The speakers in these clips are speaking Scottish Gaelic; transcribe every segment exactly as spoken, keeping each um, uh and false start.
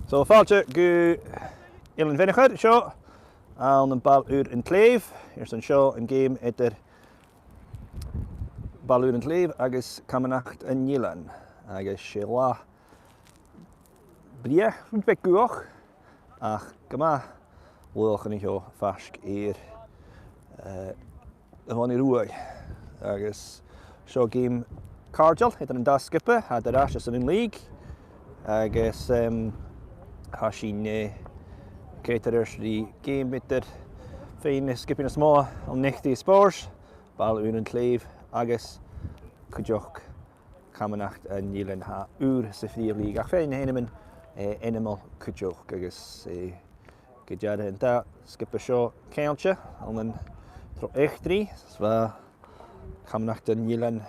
So, fàilte gu Eilean Bheannchair seo, ann am Baile Ùr an t-Slèibh, airson seo an geama eadar Baile Ùr an t-Slèibh agus Camanachd an Eilein, agus 's e latha brèagha, rud beag gaothach, ach gu math luath an seo faisg air, eh, a' Bhun Ruaidh. Agus seo geama càirdeil eadar an dà sgioba, tha iad air ais airson an lìog. Agus, em, tha sinn, eh, a' coimhead air adhart ri geama eadar feadhainn de na sgiobaidhean as motha ann an eachdraidh spòrs, Baile Ùr an t-Slèibh agus cuideachd Camanachd an Eilein, tha ùr sa Phrìomh Lìog, ach feadhainn de na h-ainmean, eh, ainmeil cuideachd agus, eh, gu dearbh an dà sgioba seo ceangailte ann an tro eachdraidh, 's bha Camanachd an Eilein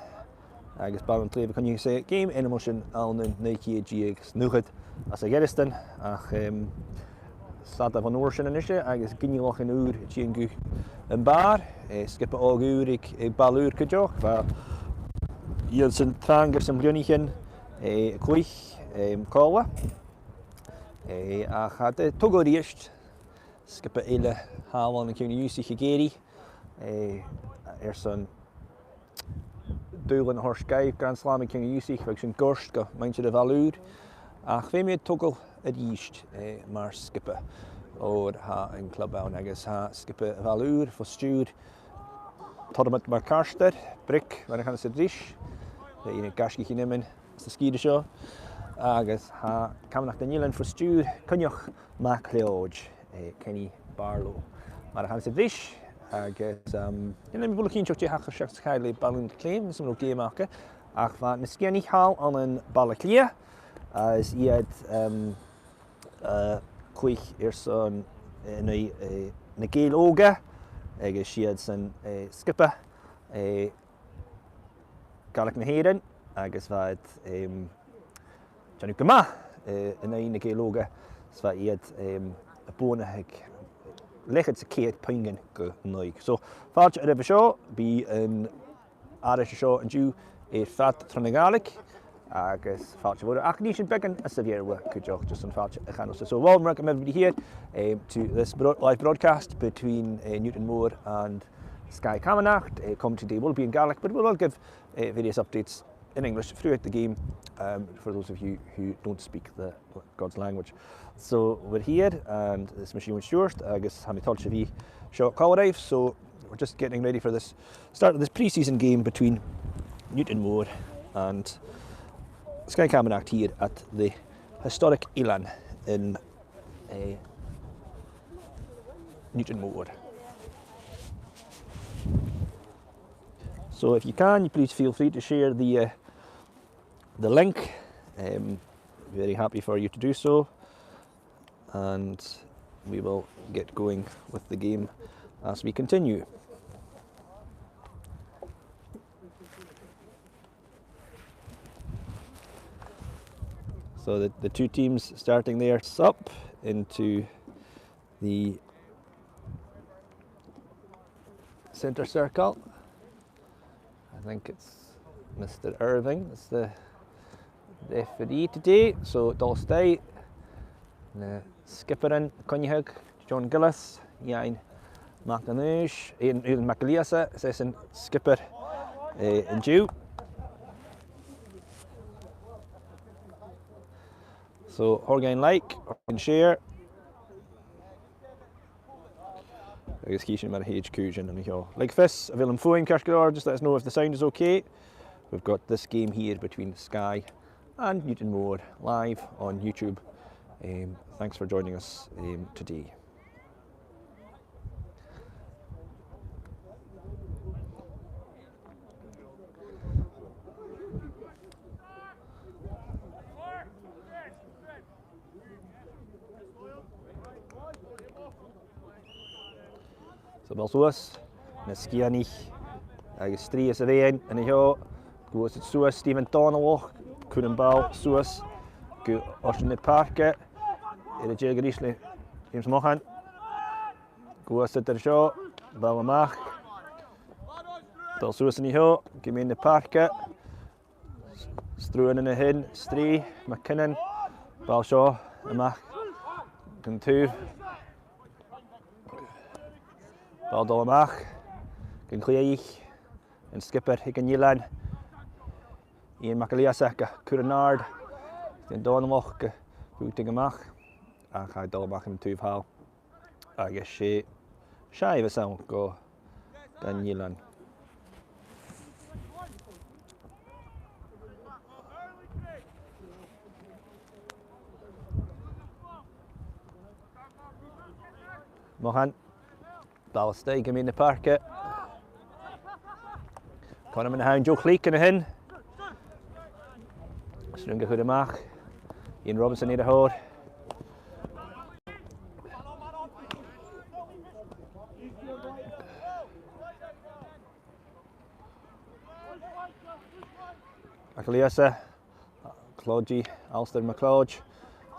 agus Baile Ùr an t-Slèibh a' coinneachadh sa gheama ainmeil sin ann an naoi ceud deug 's a naochad anns a' Ghearasdan, ach, em, 's fhada bhon uair sin a-nise agus ginealach ùr a' tighinn gu am bàrr, eh, sgioba òg ùr aig, aig Baile Ùr cuideachd, bha iadsan trang airson bliadhnaichean, eh, a' cluich, em, còmhla. Eh, ach tha iad a' togail a-rithist sgioba eile thall ann an Ceann a' Ghiùthsaich ag èirigh, eh, airson dùbhlan a thoirt dhaibh, Grand Slam aig Ceann a' Ghiùthsaich, bha sin goirt gu muinntir a' Bhaile Ùir. Ach feumaidh iad togail a-rithist, eh, mar sgioba, oir tha an club ann agus tha sgioba a' Bhaile Ùir fo stiùir Tormod MacArtair, Brick, mar a chanas iad ris. Bidh iad a' gaisgich an ainmean sa sgìre seo. Agus tha Camanachd an Eilein fo stiùir Coinneach MacLeòid, eh, Kenny Barlow, mar a chanas iad ris. Agus, um, chan eil mi buileach cinnteach dè thachair seach sa chaidh le Baile Ùr an t-Slèibh, 's ann an robh geama aca. Ach bha na Sgitheanaich thall ann am Baile Àtha Cliath, agus iad, um, eh, cluich airson, eh, na, eh, na Gàidheil Òga, agus 's iadsan, eh, sgioba, eh, Gàidhlig na h-Èireann, agus bha iad, em, a' dèanamh gu math, eh, an aghaidh na Gàidheal Òga, 's bha iad, em, a' buannachadh leth-cheud 's a ceithir puingean gu naoi. So, fàilte oirbh an seo, bidh an aithris seo an-diugh air fad tron a' Ghàidhlig, agus fàilte mhòr, ach nì sinn beagan sa Bheurla cuideachd, just son fàilte a chanas. So, a warm welcome everybody here, um, to this bro-, live broadcast between, uh, Newtonmore and Skye Camanachd. Uh, commentary today will be in Gaelic, but we'll give, uh, various updates in English throughout the game, um, for those of you who don't speak the God's language. So we're here, and it's Michie Ewan Stewart, agus tha mi toilichte a bhith seo còmhla ribh, so we're just getting ready for this start of this pre-season game between Newtonmore and Skye Camanachd here at the historic Eilean in, eh, Newtonmore. So if you can, you please feel free to share the, uh, the link. Um, very happy for you to do so. And we will get going with the game as we continue. So the, the two teams starting there, up into the centre circle. I think it's Mister Irving is the referee today. So, a' dol a-steach, na sgiobaran a' coinneachadh, John Gillies, Iain MacAonghais, Iain, Iain MacGillÌosa, is esan sgiobair, eh, an-diugh. So, thoir dhuinn like, thoir dhuinn share. Agus chì sinn mar a thèid cùisean an seo. Leig fios a bheil am fuaim ceart gu leòr, just let us know if the sound is okay. We've got this game here between Skye and Newtonmore live on YouTube. Um, thanks for joining us, um, today. So, ball suas, na Sgitheanaich agus strì sa mheadhan an seo, gus iad suas, Stephen Dòmhnallach, cur am ball suas gu Oisean na Pàirce, air a dèiligeadh a-rithist le James Mohan. Gus iad an seo, ball a-mach. Ball suas an seo, gu meadhan na pàirce. Struan an sin, strì, MacKinnon. Ball seo A-mach gun taobh. Ball a' dol a-mach gun cliathadh. An sgiobair aig an eilean, Iain MacGillÌosa, ga chur an-àird. An Dòmhnallach ga bhùtadh a-mach. Ach tha e a' dol a-mach an taobh thall. Agus 's e sìthiche a bh' ann gu, gun eilean. Mohan. Ball a-staigh gu meadhan na pàirce. Cothrom an sin, deagh chlic an sin. Srong a chur a-mach. Iain Robinson air a thòir. MacGillÌosa, Clodagh, Alasdair MacLeòid,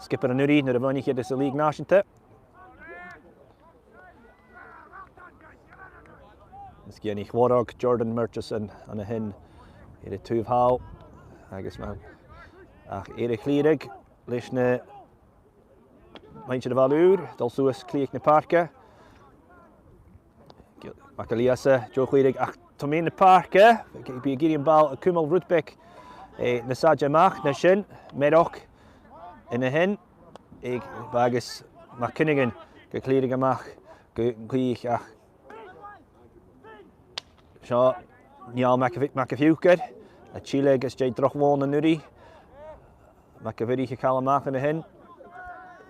sgiobair an-uiridh nuair a bhuannaich iad anns a' Lìog Nàiseanta. Is gheibh Mòrag Jordan Murchison an sin air an taobh thall agus ma-, ach air a chlìoradh leis na muinntir a' Bhaile Ùr, dol suas cliathaich na pàirce. MacGillÌosa, deagh chlìoradh ach tro mheadhan na pàirce, bidh ag iarraidh am ball a chumail rud beag, eh, nas fhaide a-mach na sin, Mearachd an sin, agus MacFhionghain ga chlìoradh a-mach gun cliathaich ach seo Niall Mac a' Phi-, Mac a' Phiucair, a' tilleadh às dèidh droch bhonn an-uiridh. Mac a' Bhirich a' call a-mach an sin.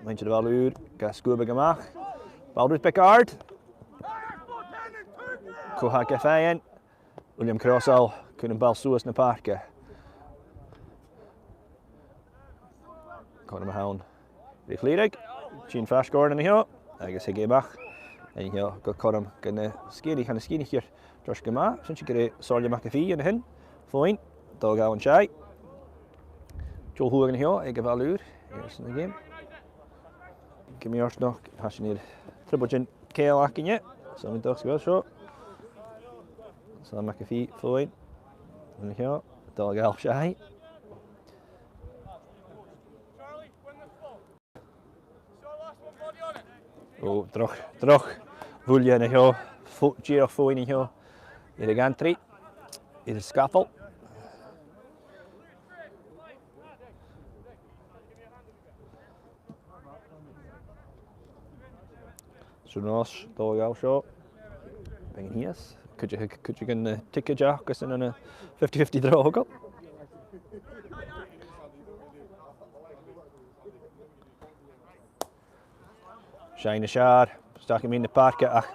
Muinntir a' Bhaile Ùr ga sguabadh a-mach. Ball rud beag àrd. Cò tha ga fhaighinn? Uilleam Crossal, a' cur am ball suas na pàirce. Cothrom a th' ann ri chlìoradh. Tighinn faisg oirnn an seo, agus thig e a-mach an seo gu cothrom gu na Sgitheanaich, tha na Sgitheanaich air toirt gu math. Sin 's e gur e Somhairle Mac a' Phì an sin. Fòghnaidh, dol a ghabhail an seo. Deagh shluagh an seo aig a' Bhaile Ùr airson a' gheama. Gu mì-fhortanach, tha sinn air trioblaid an cèill againne, so tha mi an dòchas gu bheil seo. So Mac a' Phì fòghnaidh an seo, dol a ghabhail seo. Ò, droch, droch bhuille an seo, fo-, dìreach fòghnaidh an seo air a' ghantry, air an scaffold. Seo a-nis, dol a ghabhail seo. Beagan shìos. Cuideachd, cuideachd an, eh, ticket aca agus an, an, eh, fifty fifty draw a thogail. Seinn as fheàrr, a-steach gu meadhan na pàirce ach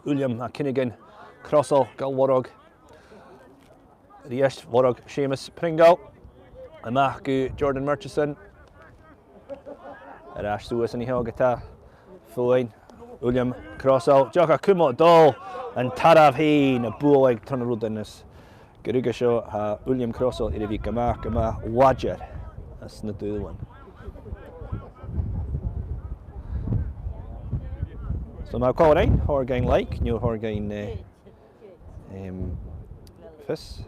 Uilleam MacFhionghain, Crossal gu Mhoireach. A-rithist, Mhoireach Seumas Pringle. A-mach gu Jordan Murchison. Air ais suas an seo ge-tà. Fòghnaidh Uilleam Crossal. Deagh a' cumail a' dol an tarbh fhèin a' bualadh tro na rudan is gu ruige seo tha Uilleam Crossal air a bhith gu math, gu math làidir anns na dùbhlain. So ma tha còmhradh, thoir dhuinn like, no thoir dhuinn, eh, em, fios.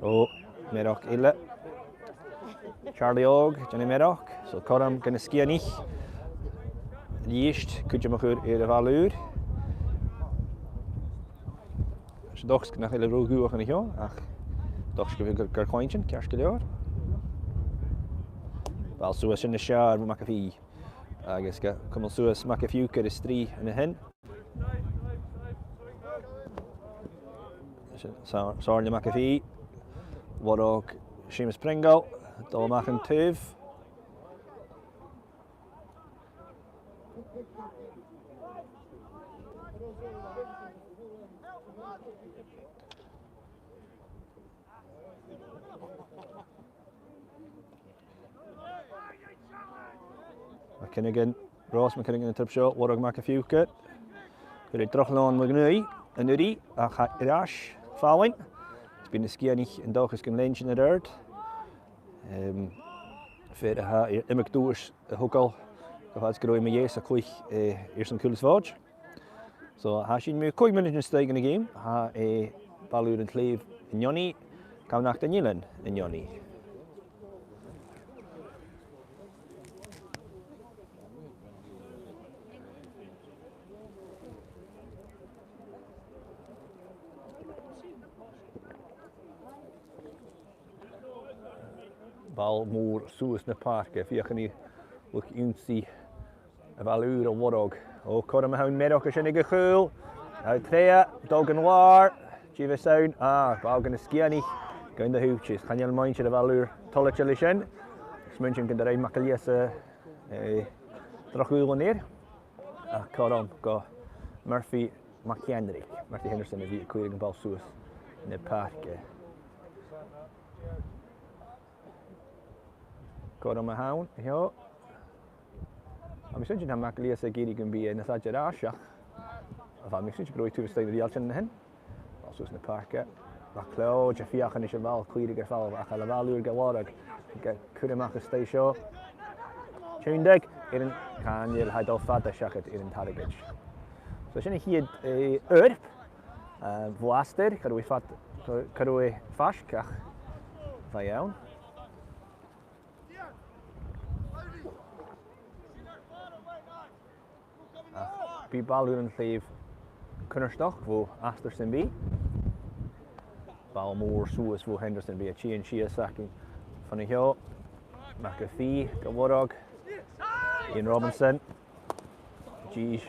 Ò, Mearachd eile. Charlie Óg, Johnny Mearachd. So cothrom gu na Sgitheanaich a-rithist cuideam a chur air a' Bhaile Ùr. 'S dòcha nach eil e ro dhubhach an seo, ach dòcha gu bheil gur, gur cluinntinn, ceart gu leòr. Ball suas sin nas fheàrr bho Mac a' Phì. Agus ga cumail suas Mac a' Phiucair air strì an sin. Sa-, Somhairle Mac a' Phì, Mhoireach Seumas Pringle, dol a-mach an taobh. MacFhionghain, Ros MacFhionghain an trip seo, Mhoireach Mac a' Phiucair. Chuir e droch leòn mu dheidhinn an-uiridh, ach tha e air ais fallain. Is bidh na Sgitheanaich an dòchas gun lean sinn air adhart. Em, fear a tha air iomadh duais a thogail, gu fad 's gun robh e mu dheas a' cluich, eh, airson Cùl is Bhòid. So, tha sinn mu chòig mionaidean a-staigh dhan a' gheama, tha, eh, Baile Ùr an t-Slèibh an-diugh, Camanachd an Eilein an-diugh. Ball mòr suas na pàirce, feuchainn ri luchd-ionnsaigh a' Bhaile Ùr a lorg. Ò, cothrom a th' ann, mearachd an sin aig a' chùl. Tha e troimhe, dol gun làr, dìreach air. Ah, ball gu na Sgitheanaich, gun do thuiteas. Chan eil muinntir a' Bhaile Ùr toilichte leis sin. Smaointinn gun do rinn Mac a' Leòid, eh, droch-chùl an uair. Ach cothrom gu Murphy MacEanraig, Murphy Henderson, a bhith a' cleachdadh am ball suas na pàirce. Cothrom a th' ann, seo. Tha mi a' smaointinn gu bheil Mac a' Leòid ag iarraidh gum bi e nas fhaide air ais, ach tha mi a' smaointinn gun robh e taobh a-staigh na riaghailtean an sin. Ball suas na pàirce. MacLeòid a' feuchainn ris a' bhall a chluich air falbh, ach a' Bhaile Ùr ga lorg, ga cur a-mach a-staigh seo. Tionndadh, air an, chan eil, tha e a' dol fada seachad air an targaid. So sin a' chiad, eh, oidhirp, eh, bhlaistear, cha robh e fad-, cha, cha robh e faisg ach bha e ann. Ach bidh Baile Ùr an t-Slèibh cunnartach bho astar sam bith. Ball mòr suas bho Henderson, bidh e a' tighinn sìos aca fon a sheo. Mac a' Phì ga lorg. Ian Robinson. Dithis.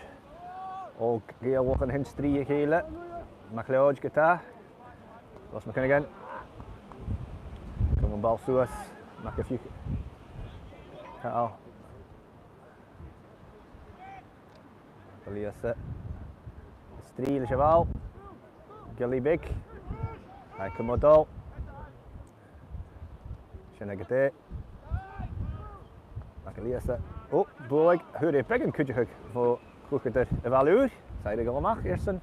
Ò, Gàidhealach an sin a' strì a chèile. MacLeòid ge-tà. Ross McKinnigan. Cumail am ball suas. Mac a' Phì. Tha, ò. Mac a' Leòid. Strì leis a' bhall. Gilly Big. Tha e a' cumail a' dol. Sin agad e. Mac a' Leòid. Ò, buail. Fhuair e beagan cuideachaidh bho chluicheadair a' Bhaile Ùir. Is e air a dhol a-mach airson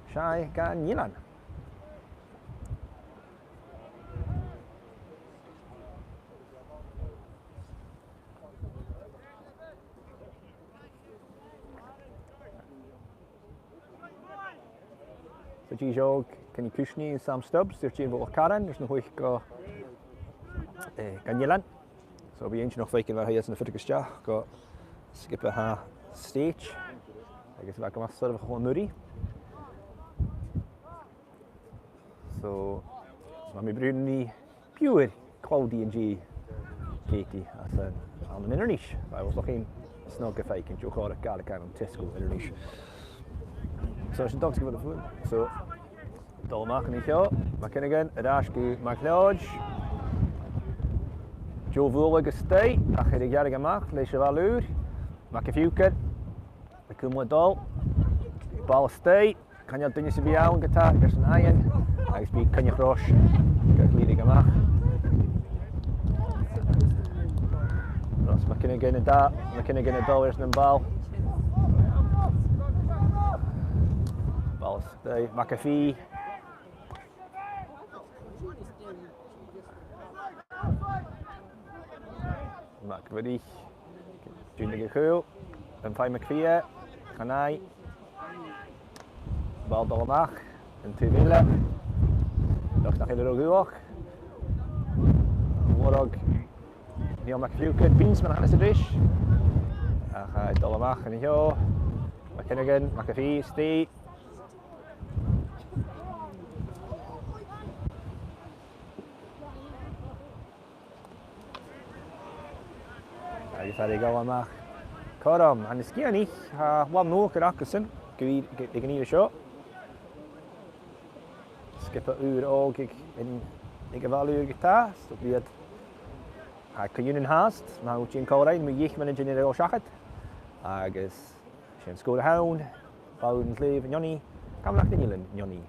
sàith gun eilean. So, dithis òg, Kenny Cushnie, Sam Stubbs, air tighinn bho Loch Carrann, airson a thòiseachadh gu, eh, gun eilean. So, bidh e inntinneach faicinn mar a tha iadsan a' fuireach a-steach gu sgioba a tha stèidhichte. Agus bha e gu math soirbheachail an-uiridh. So, bha mi a' bruidhinn ri piuthar Claudia an dèidh, Katie, às an, ann an Inbhir Nis. Bha e uabhasach snog a bhith a' faicinn deagh chòmhradh Gàidhlig ann an Tesco Inbhir Nis. So, sin dòigh gu bhith a' fuireach. So, dol a-mach an seo, McKinnigan, air ais gu MacLeòid. Deagh bhualadh a-staigh, ach air a ghearradh a-mach leis a' Bhaile Ùr. Mac a' Phiocair. A' cumail a' dol. Ball a-staigh. Chan eil duine sam bith ann ge-tà airson fhaighinn, agus bidh Coinneach Rois ga chliaradh a-mach. Ross McKinnigan a' dol, McKinnigan a' dol airson am ball. Ball a-staigh, Mac a' Phì. MacMhuirich. Dùnadh a' chùl. Am faigh McPhee e? Chan fhaigh. Ball dol a-mach an taobh eile. Dòchas nach eil e ro ghuthach. Lorg Neil McPhee, good beans mar a chanas iad ris. Ach, eh, dol a-mach an seo. McKinnigan, Mac a' Phì, a-staigh. Agus air a dhol a-mach. Cothrom, ann an Sgitheanach, tha làn nuadhachair acasan, gu, gu, aig an ìre seo. Sgioba ùr òg aig, aig a' Bhaile Ùr ge-tà, so bidh iad, tha co-ionann fhathast, ma tha thu a' tighinn còmhla rinn, mu dheich mionaidean air a dhol seachad. Agus 's e an sgòr a th' ann, Baile Ùr an t-Slèibh neoni, Camanachd an Eilein neoni.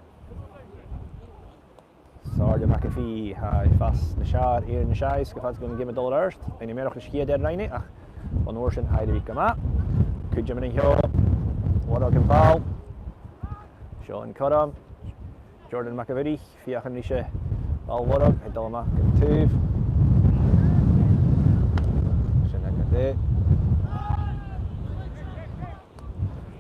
Sàr le Mac a' Phì, tha e a' fàs nas fheàrr air na seachd, gu fad gun a' gheama a' dol air adhart. Rinn e mearachd leis a' chiad fhear a rinn e, ach bhon uair sin tha e air a bhith gu math. Cuideam an seo, lorg am ball. Seo an cothrom. Jordan McMhuirich, feuchainn ris a' bhall a lorg, a' dol a-mach gun taobh. Sin agad e.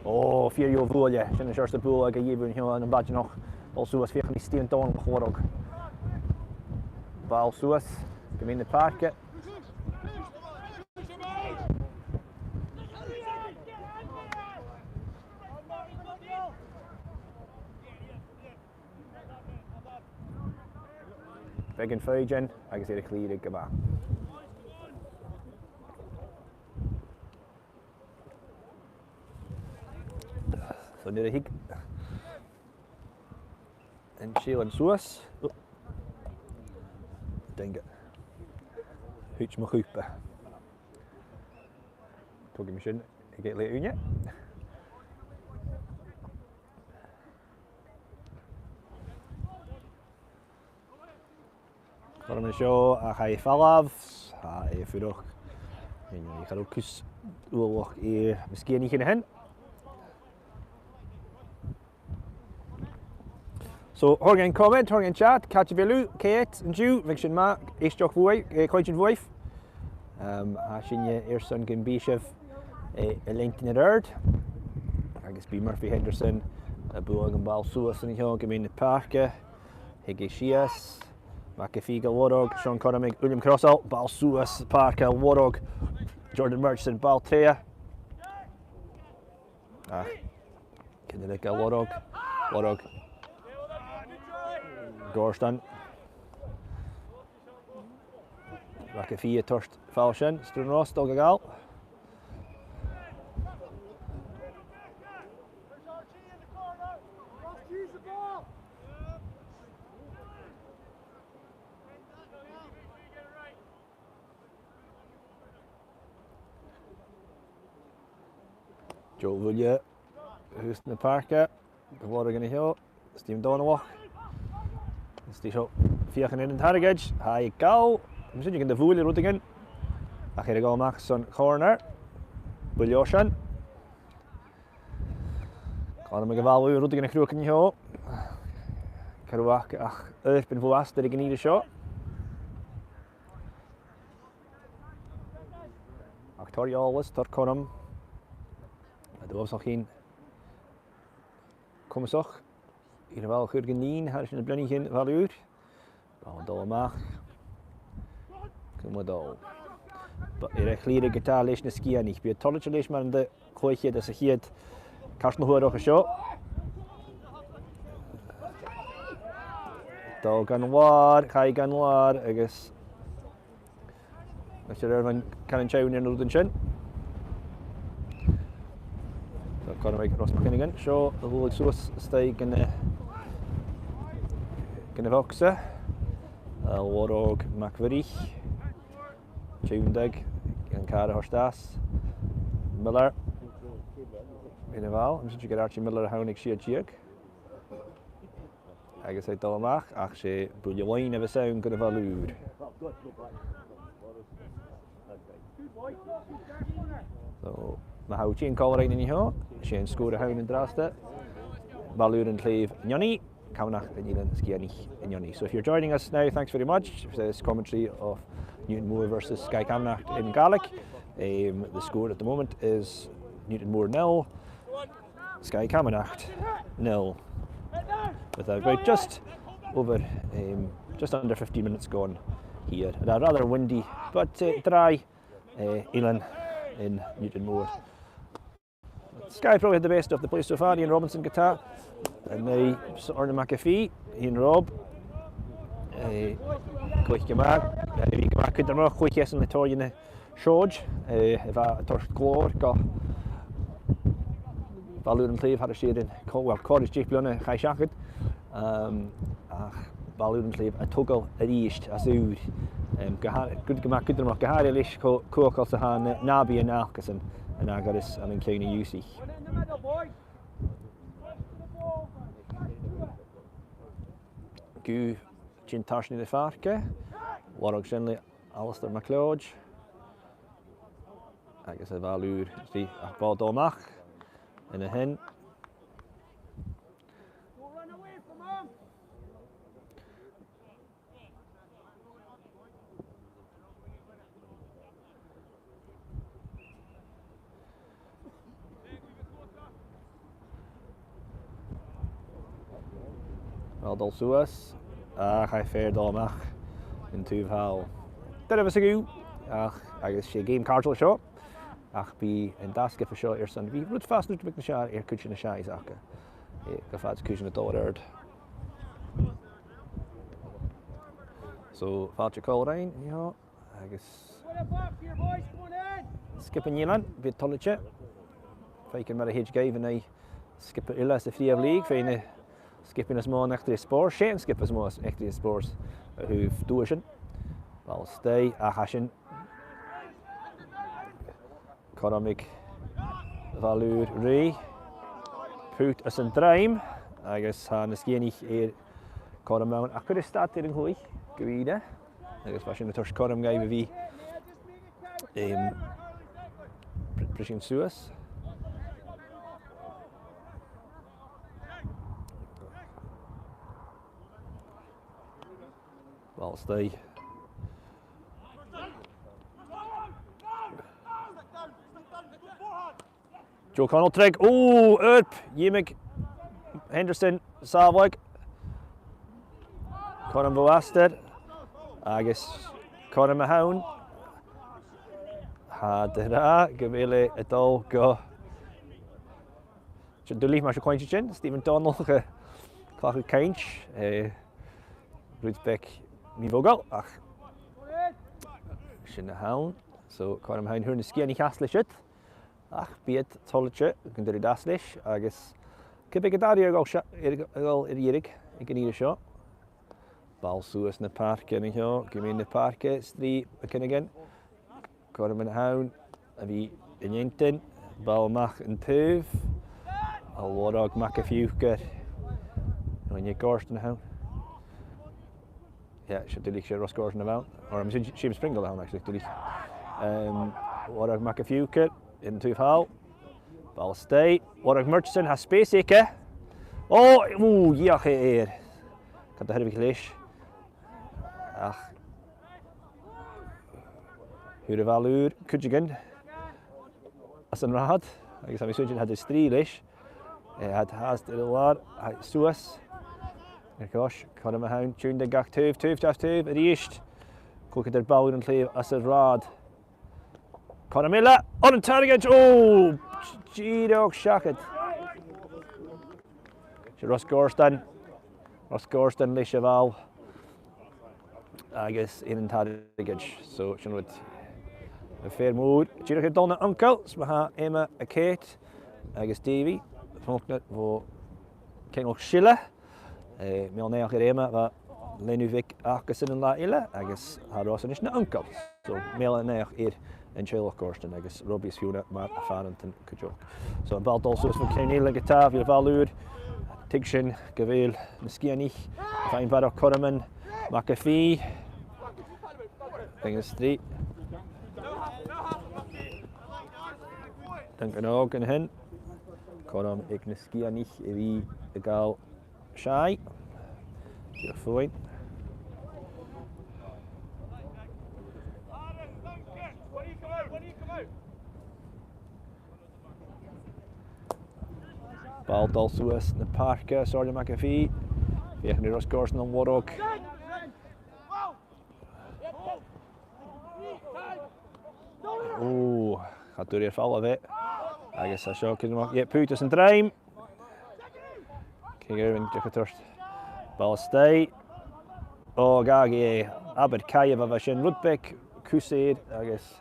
Ò, fìor dheagh bhualadh. Sin an seòrsa bualadh a gheibh thu an seo ann am Bàideanach. Ball suas, feuchainn ri Stian Dòmhnallach a lorg. Ball suas gu meadhan na pàirce. beagan foighidinn agus air a chlìoradh gu math. So nuair a thig an t-eilean suas. Ò. Dang it. Thuit mo chupa. Togaidh mi sin aig a' leth ùine. Cothrom an seo, ach tha e a' falbh, tha e a' fuireach. Chan eil cus uallach air na Sgitheanaich an sin. So, thoir dhuinn comment, thoir dhuinn chat, càit a bheil thu, cò às a tha thu, bhiodh sin math, èisteachd bhuaibh, eh, cluinntinn bhuaibh. Um, tha sinne airson gum bi sibh, eh, a' leantainn air adhart. Agus bidh Murphy Henderson a' bualadh am ball suas an seo gu meadhan na pàirce. Thig e sìos. McAfee ga lorg, Sean Cormack, Uilleam Crossal, ball suas pàirce, lorg Jordan Murchison, ball troimhe. Ach, ciamar a tha e ga lorg, lorg Gòrdan. McAfee a' toirt fàilte sin, Struan Ros, dol gu gabhail. Joe Bhuille, thuas na pàirce, ga lorg an seo, Stephen Dòmhnallach. Is e seo feuchainn air an targaid, tha e a' gabhail, tha mi a' smaoineachadh gun do bhuail e rudeigin. Ach air a dhol a-mach son corner. Buille Oisein. Cormack a' falbh, rudeigin a' cruthachadh an seo. Cormack ach oidhirp bho astar aig an ìre seo. Ach toir eòlas, toir cothrom. A' dol a-mach an sin. Comasach. Air a bhall a chur gun linn, thairis air na bliadhnaichean, a Bhaile Ùr. Ball a' dol a-mach. Coma a' dol. B-, air a chlìoradh ge-tà leis na Sgitheanaich. Bidh iad toilichte leis mar an do chluich iad anns a' chiad cairteal na h-uarach an seo. Dol gun làr, chaidh gun làr agus Maighstir Irvine, can an teann air na rudan sin. So, Conor Mike Ross McFinnegan, seo a' bhualadh suas a-staigh gun, eh, gun a' bhogsa. A' lorg McVitie. Tionndaidh an càr a thoirt às. Miller. Air a bhall, tha mi a' smaoineachadh gur e Archie Miller a th' ann aig sia-deug. Agus e a' dol a-mach, ach 's e buille loinneimh a bhios ann gu Baile Ùr. So, ma tha thu a' tighinn còmhla rinn an seo, 's e an sgòr a th' ann an-dràsta. Baile Ùr an t-Slèibh neoni, Camanachd an Eilein Sgitheanaich neoni. So if you're joining us now, thanks very much. This is commentary of Newtonmore versus Skye Camanachd in Gaelic. Um, the score at the moment is Newtonmore nil, Skye Camanachd nil. With about just over, um, just under fifteen minutes gone here. And a rather windy, but, uh, dry, uh, eilean in Newtonmore. Skye probably had the best of the play so far. Ian Robinson ge-tà. An aghaidh air Eòghann McAfee. Ian Robb. Eh, cluich gu math. Eh, bha e gu math cudromach, cluich esan le tòrr dhe na seòid, eh, a bha a' toirt glòir gu Baile Ùr an t-Slèibh thairis air an co-, well, còrr is deich bliadhna a chaidh seachad. Um, ach Baile Ùr an t-Slèibh a' togail a-rithist às ùr. Um, gu h-àr-, gu, gu math cudromach, gu h-àraidh leis cho cumhachdail 's a tha na, na bhith an acasan an agras an an ceann a dh'ionnsaich. Gu tighinn tarsainn na pàirce, lorg sin le Alasdair MacLeòid. Agus a' Bhaile Ùr, 's e, ach ball a' dol a-mach an sin. Ball a' dol suas, ach chaidh fear a' dol a-mach an taobh thall. Doirbh a-nis, ach, agus 's e geama càirdeil a tha seo, ach bidh an dà sgioba seo airson, bidh rud fàs nuair a bhios na seair air cuid de na seasamh aca. Eh, gu fàs cuid de na dòrair. So, fàilte còmhla rinn, yeah, agus sgioba nan Eilean, bidh toilichte. Faicinn mar a thèid dhaibh an aghaidh sgioba eile sa Phrìomh Lìg, feuch na sgiobaidhean as motha an eachdraidh spòrs, 's e an sgioba as motha an eachdraidh spòrs a thaobh duaisean. Ball a-staigh, ach tha sin cothrom aig Baile Ùr Rìgh. Puth às an druim, agus tha na Sgitheanaich air cothrom ann, ach cuiridh stad air an cluich gu ìre, agus bha sin a' toirt cothrom dhaibh a bhith, em, br-, briseadh suas. Ball a-staigh. Joe Connell tro. Ò, oidhirp. Dh'fheumadh Henderson sàbhaladh. Cothrom bho astar. Agus cothrom a th' ann. Tha iad ag ràdh gu bheil e a' dol gu Sin duilich mar a tha sibh a' cluinntinn sin. Stephen Dòmhnallach a' cleachdadh cainnt, eh, rud beag mì-mhodhail, ach sin a th' ann. So, cothrom a th' ann, fhuair na Sgitheanaich às leis iad, ach bidh iad toilichte gun do rinn iad às leis, agus cò aig a tha an dàrna rud a' dol seo, air, a' dol air dheireadh aig an ìre seo. Ball suas na pàirce an seo, gu meadhan na pàirce, strì McKinnigan. Cothrom a th' ann a bhith an ceann-cinnidh, ball a-mach an taobh. A' Mhòrag Mac a' Phìocair. No, an e Gòrdan a th' ann? Yeah, 's e duilich, 's e Ross Gòrdan a bh' ann. Or, I'm assuming Seumas Pringle a th' ann, actually, duilich. Um, Mhòrag Mac a' Phìocair, an taobh thall. Ball a-staigh. Mhòrag Murchison, tha space aige. Ò, ù, dh'fheuch e air. Cha do thairbhich leis. Ach fhuair a' Bhaile Ùr cuideigin às an rathad, agus tha mi a' smaointinn gu bheil iad a' strì leis. Eh, tha iad fhathast air an làr, tha iad suas. Air chois, cothrom a th' ann, tionndaidh gach taobh, taobh, taobh, taobh, a-rithist. Còig air Baile Ùr an t-Slèibh às an rathad. Cothrom eile, on target, ò! Dìreach seachad. 'S e Ross Gòrdan, Ross Gòrdan leis a' bhall agus air an target. So, sin rud a b' fheàrr mòr. Dìreach air dol na uncail, 's ma tha Emma a' coimhead agus Davy, fògnar bho Ceangal Sile. Eh, meal-a-naidheachd air Emma, bha leanabh bheag aca-san an latha eile, agus tha Ross a-nis na uncail. So, meal-a-naidheachd air an teaghlach Gòrdan agus Robbie is Fiona mar phàrantan cuideachd. So, am ball a' dol suas bho Ceann Eilean gu tàmh air a' Bhaile Ùr. Tuigidh sinn gu bheil na Sgitheanaich a' faighinn barrachd cothroman. Mac a' Phì. Agus strì. Duncan Óg an sin. Cothrom aig na Sgitheanaich a bhith a' gabhail Seadh. Dìreach fuaim. Ball a' dol suas na pàirce, Somhairle Mac a' Phì. Feuchaidh Ross Gòrdan an lorg. Ò, cha d' fhuair e air falbh e. Agus tha seo cuideachd, yeah, puth às an druim. Cé gur e an deach a' toirt ball a-staigh. Ò, gabh e. Abair caidheamh a bha sin, rud beag cus air agus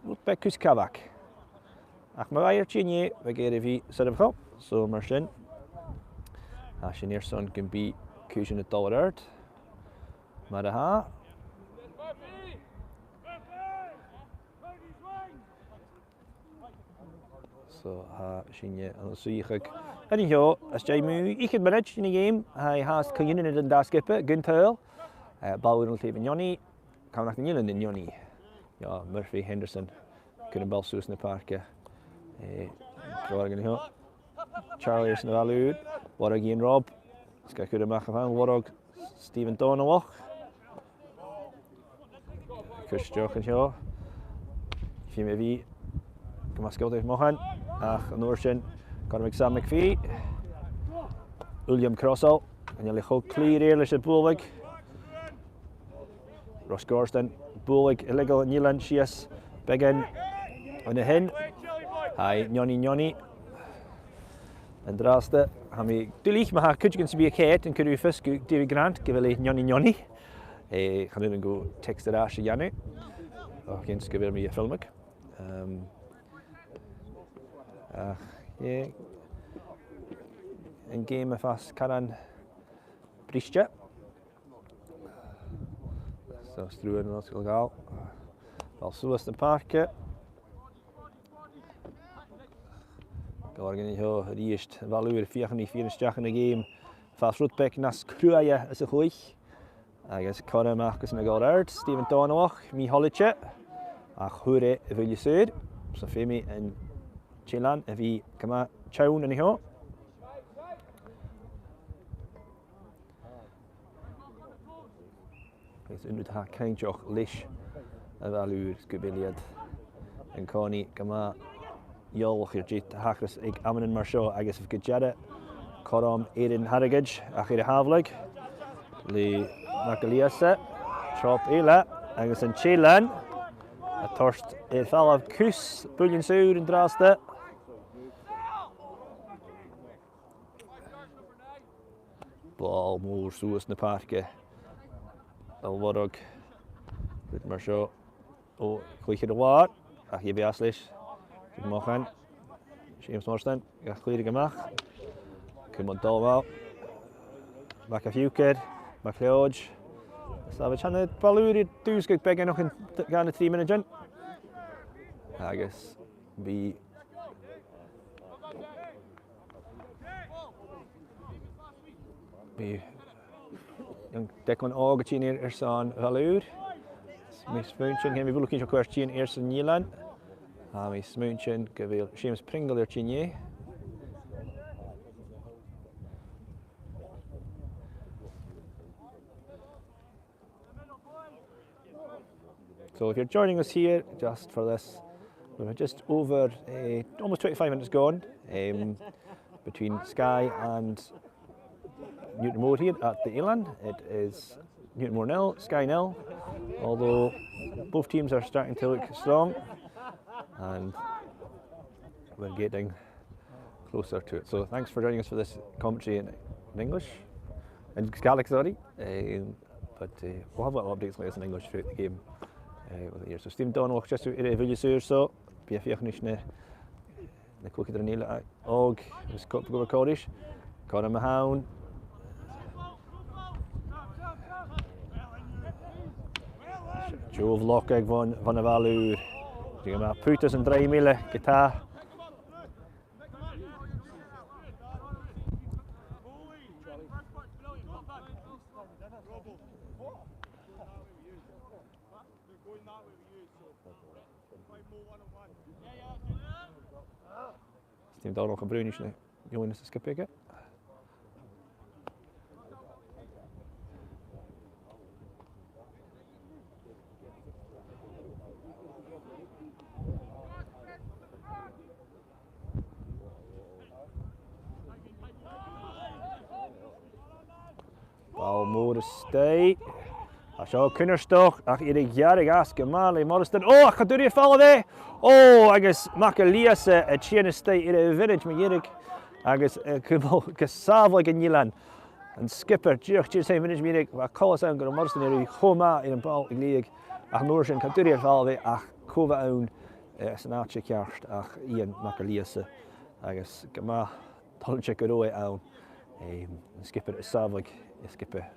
rud beag cus cabhaig. Ach ma bha e air tighinn dheth, bhiodh e air a bhith soirbheachail. So mar sin, tha sin airson gum bi cùisean a' dol air adhart. Mar a tha. So, tha sinne an suidheachadh an seo, às dèidh mu fhichead mionaid den gheama, tha e fhathast co-ionann air an dà sgioba, gun tadhal, eh, Baile Ùr an t-Slèibh an-diugh, Camanachd nan Eilean an-diugh. Yeah, Murphy Henderson, cuir am ball suas na pàirce. Eh, Geòrraidh an seo. Charlie airson a' Bhaile Ùr, lorg Iain Robb, 's ga chur a-mach a-mhàin, lorg Stephen Dòmhnallach. Cur a-steach an seo. Feumaidh e bhith gu math sgiobalta air mothan, ach an uair sin, cothrom aig Sam McPhee. Uilleam Crossall, chan eil e cho clì air leis a' bhualadh. Ross Gòrdan, bualadh a' leigeil an eilein sìos beagan an sin. Tha e neoni neoni. An-dràsta, tha mi duilich ma tha cuideigin sam bith a' coimhead an cuir thu fios gu Davy Grant gu bheil e neoni neoni. Eh, chan urrainn dhomh text air ais a dhèanamh, ach ins gu bheil mi a' filmeadh. Em, ach, yeah. An geama a' fàs caran briste. So, Struan an Ostail Ghall. Ball suas na pàirce. Gu lorg an seo a-rithist, Bhaile Ùr a' feuchainn ri faighinn a-steach ann an geama. Fàs rud beag nas cruaidhe às a' chluich. Agus cothrom aca-san a' gabhail air adhart, Stephen Dòmhnallach, mì-thoilichte, ach fhuair e a' bhuille saor, so feumaidh an t-eilean a bhith gu math teann an seo. Agus aon rud a tha cinnteach leis a' Bhaile Ùr, 's gu bheil iad an-còmhnaidh gu math eòlach air dè tha a' tachairt aig amannan mar seo, agus gu dearbh cothrom air an targaid ach air a shàbhaladh le Mac Gillìosa. Trup eile agus an t-eilean a' toirt air falbh cus buillean saor an-dràsta. Ball mòr suas na pàirce. A' lorg rud mar seo o chluicheadairean, ach gheibh e às leis. Gu mòran. Seumas Moireasdan ga chliaradh a-mach. Cumail dol a-mach. Mac a' Phìobair, MacLeòid. Is dòcha gu bheil Baile Ùr air dùsgadh beagan o chionn dà no trì mionaidean. Agus bidh Bidh Declan Òg a' tighinn air airson Bhaile Ùr. Tha mi a' smaointinn, chan eil mi buileach cinnteach cò tha a' tighinn airson an eilein. Tha mi a' smaointinn gu bheil Seumas Pringle air tighinn dheth. So if you're joining us here just for this, we're just over, eh, almost twenty-five minutes gone, um, between Skye and Newtonmore here at the Eilean. It is Newtonmore nil, Skye nil, although both teams are starting to look strong, and we're getting closer to it. So thanks for joining us for this commentary in, in English, in Gaelic, sorry. Um, but, uh, we'll have little updates later in English throughout the game, uh, over the years. So Stephen Dòmhnallach just air a bhuille saor, so bidh e a' feuchainn ris na, na cluicheadairean eile, uh, Òg, agus Cuthbert Còrdis. Cothrom a th' ann. Deagh bhloc aig bhon, bhon a' Bhaile Ùr. Dìreach a' putadh san dream eile, ge-tà. Stephen Dòmhnallach a' bruidhinn ris na dealbhan sa sgioba aige. Ball mòr a-staigh. Tha seo cunnartach, ach air a ghearradh às gu math le Morrison. Ò, ach cha d' fhuair e air falbh e! Ò, agus Mac Gillìosa a' tighinn a-staigh air a' mhionaid mu dheireadh. Agus, eh, cumail gu sàbhaladh an eilein. An sgiobair, dìreach, dìreach san mhionaid mu dheireadh, bha coltas ann gun robh Morrison air a bhith cho math air am ball a ghleidheadh. Ach an uair sin, cha d' fhuair e air falbh e, ach cò bha ann, eh, san àite cheart ach Iain Mac Gillìosa. Agus gu math toilichte gun robh e ann. Em, an sgiobair a' sàbhaladh, an sgiobair.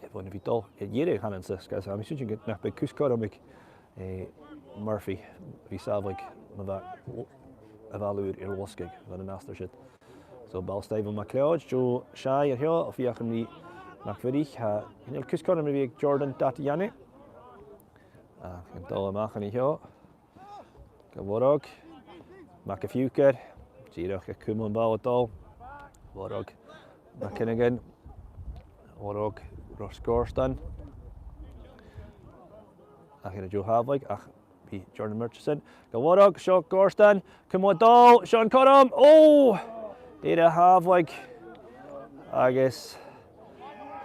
Eh, bhon a bhith dol air dheireadh, chanainn-sa, 's gu, tha mi a' smaointinn gu, nach bi cus cothrom aig, eh, Murphy a bhith sàbhaladh ma bha a' Bhaile Ùr air losgadh bhon an astar sin. So, ball a-staigh bho MacLeòid, Joe Shy air seo, a' feuchainn ri MacMhuirich, tha, chan eil cus cothrom air a bhith aig Jordan dad a dhèanamh. Ach a' dol a-mach an seo. Gu Mhoireach. Mac a' Phìobair. Dìreach a' cumail am ball a' dol. Mhoireach. MacFhionghain. Mhoireach. Ros Gòrdan. Ach air an deagh shàbhaladh, ach bidh Jordan Murchison. Gu Mhoireach, seo Gòrdan. Cumail a' dol, seo an cothrom. Ò! Air a shàbhaladh. Agus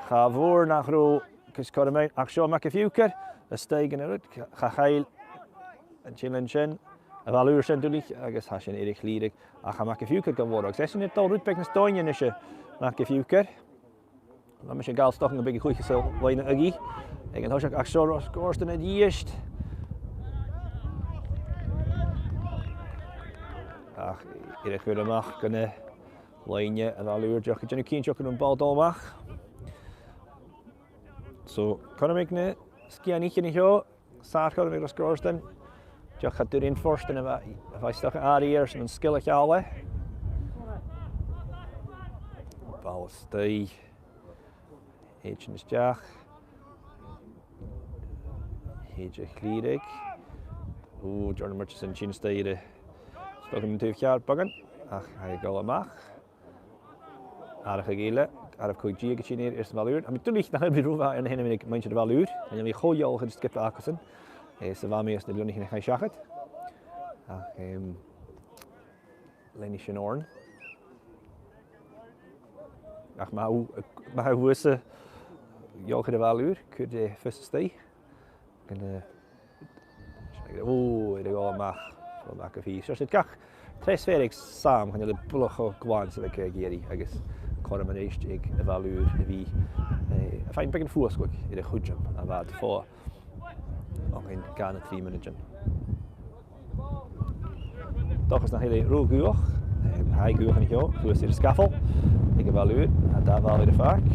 cha mhòr nach robh cus cothrom ann, ach seo Mac a' Phìobair, a-staigh gun a rud, cha, cha chaill an t-eilean sin, a' Bhaile Ùr sin duilich, agus tha sin air a chlìoradh, ach tha Mac a' Phìobair gu Mhoireach. 'S e sin air dol rud beag nas doimhne a-nise, Mac a' Phìobair. Bha mise a' gabhail stocainn gu bheil e a' cluich san loidhne agam aig an toiseach, ach seo Ros Gòrdain a-rithist. Ach air a chur a-mach gu na loidhne a Bhaile Ùr, dìreach a' dèanamh cinnteach gun robh am ball a' dol a-mach. So, cothrom aig na Sgitheanaich an seo, sàr chothrom aig Ros Gòrdain. Dìreach cha d' fhuair iad an fhortan a bha, a bha iad a' dol air son an sgil a shealltainn. Ball a-staigh. Thèid sin a-steach. Thèid a chlìoradh. Ò, Jordan Murchison a' tighinn a-staigh air a stocainn an taobh cheàrr beagan. Ach tha e a' dol a-mach. Atharrachadh eile, àireamh còig-deug a' tighinn air, airson Bhaile Ùr. Tha mi duilich nach eil mi ro mhath air na h-ainmean aig muinntir Bhaile Ùr. Chan eil mi cho eòlach air an sgioba acasan. Eh, 's a bha mi anns na bliadhnaichean a chaidh seachad. Ach, em, leanaidh sin oirnn. Ach ma tha, ma tha thusa eòlach air a' Bhaile Ùr, cuir, eh, fios a-staigh. Gun, eh, ò, air a dhol a-mach. Dhol a-mach gu fìor. Seo siud gach treas fear aig Sam, chan eil e buileach cho glan 's a bha e ag iarraidh, agus cothrom a-rithist aig a' Bhaile Ùr a bhith, eh, a' faighinn beagan fuasglaidh air a' chuideam a bha iad a' faighinn o chionn gu na trì mionaidean. Dòchas nach eil e ro dhaoine, eh, tha e dhaoine an seo, shuas air an scaffold, aig a' Bhaile Ùr, tha dà bhall air a' phàirc.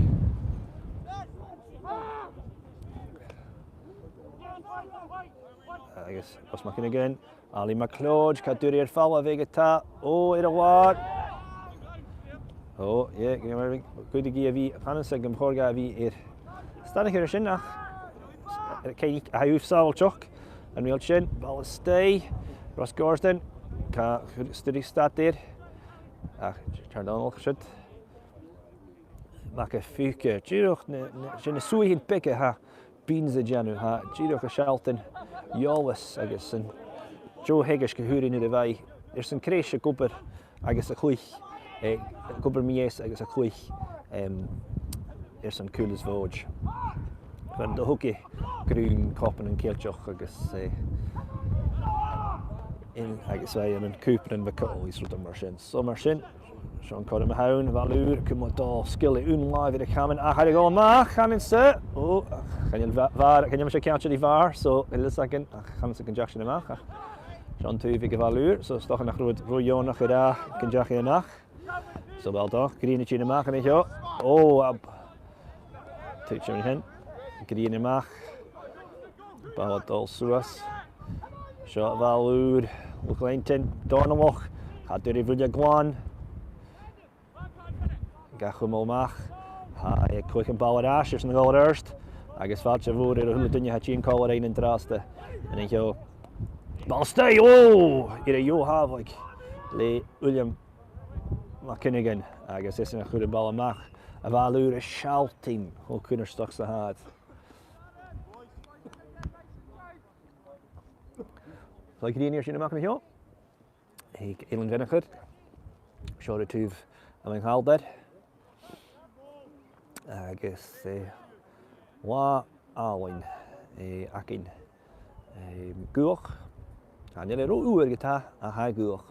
Agus Ross MacFhionghain, Ollie MacLeòid, cha d' fhuair e air falbh aig an taigh, ò, air a' bhàrr. Ò, yeah, go raibh math air, cuideigin a bhith, chan eil fhios agam, chòrd e gu bhith air stad a' chur sin ach, eh, chan eil, tha e uabhasach sàbhailteach, an riaghailt sin, ball a-staigh, Ros Gòrdain, cha, chuir Sturry stad air, ach, Charlie Dòmhnallach siud. Mac a' Phùca, dìreach na, na, sin na suaichean beaga a tha Beans a' dèanamh, tha, dìreach a' sealltainn eòlas agus an deagh theagasg a fhuair e nuair a bha e airson creis ag obair agus a' cluich, eh, ag obair mì-fhàs agus a' cluich, em, airson Caolas Mhòid. Bha e an do thugadh grunn Copannan Ceilteach agus, eh, in, agus bha e ann an Cooper and McCauley's, rudan mar sin. So mar sin, seo an cothrom a th' ann, a' Bhaile Ùr, cumail a' dol, sgil aig aon làimh air a' chaman, ach tha e a' dol a-mach, chanainn-sa. Ò, chan eil bha-, bhàrr, chan eil mise ceangailte ri bhàrr, so, chan eil fhios agam, ach chanainn-sa gun deach sin a-mach, ach seo an taobh aig a' Bhaile Ùr, so 's dòcha nach robh, robh deònach ri ràdh gun deach e a-mach. So, ball dol, Grian a' tighinn a-mach an seo. Ò, ab. Tuit sin a-rithist. Grian a-mach. Ball a' dol suas. Seo a' Bhaile Ùr. Luke Langton. Dòmhnallach. Cha d' fhuair e buille glan. Ga chumail a-mach. Tha e a' cluich am ball air ais airson a dhol air adhart. Agus fàilte mhòr air a h-uile duine a tha a' tighinn còmhla rinn an-dràsta. An seo. Ball a-staigh. Ò! Air a dheagh shàbhaladh le Uilleam MacFhionghain agus esan a chuir am ball a-mach. A' Bhaile Ùr a' sealltainn cho cunnartach 's a tha iad. Tha Grian a' tighinn a-mach an seo. Aig Eilean Bheannchair. Seo air taobh Abhainn Ghalldair. Agus, eh, latha àlainn, eh, againn, eh, gaothach. Chan eil e ro fhuar ge-tà, ach tha e gaothach.